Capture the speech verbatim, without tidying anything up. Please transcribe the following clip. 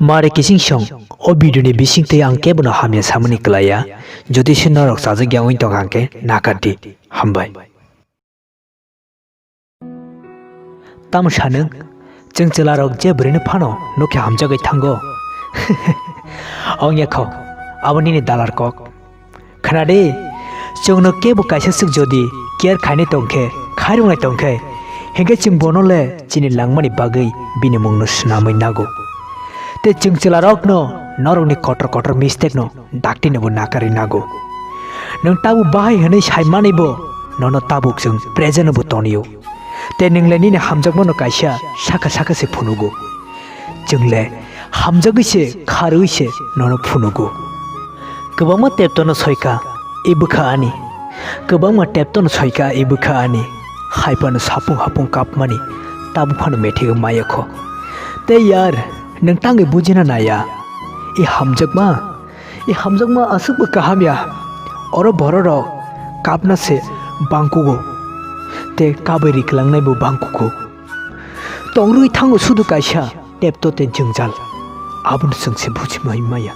Mare kising song, o video ni bising twi ang kebono hamya samani kwlaiya, jodi se norok chajak ya wngwi tong hangkhe nakar di. Hambai. Tamo sanwng, chwng chwlarok je bwrwino phano nokhe hamjagwi thango. Ongya kho, abo nini dalar kok. Khna di, chwngno kebo kaisa swk jodi care khainai tongkhe, khairoknai tongkhe, hinkhe chwng bono le chini langmani bagwi bini mungno swnamwi nago. Tei chwng chwlarokno norokni kotor kotor mistake no dakti no bo nakarwi nago. Nwng tabuk bahai hwnwi sai manwi bo nono tabuk chwng present no bo tonio. Tei nwng le nini hamjakmano kaisa saka saka se phunugo. Chwng le hamjagwi se, kharwi se nono phunugo. Kwbangma teptono soika, "I bwkha ani." Kwbangma teptono soika, "I bwkha ani." Hai phano sapung hapung kapmani, tabuk phano methegwi maya kho. Tei yar, nwng tangwi bujina naya. I hamjakma, i hamjakma aswkbo kaham ya. Oro bororok kapna se bangkugo. Tei kabwi riklangnai bo bangkugo. Tongrwi thango sudu kaisa tepto tei jwngjal. Abono chwng se bujimai maya.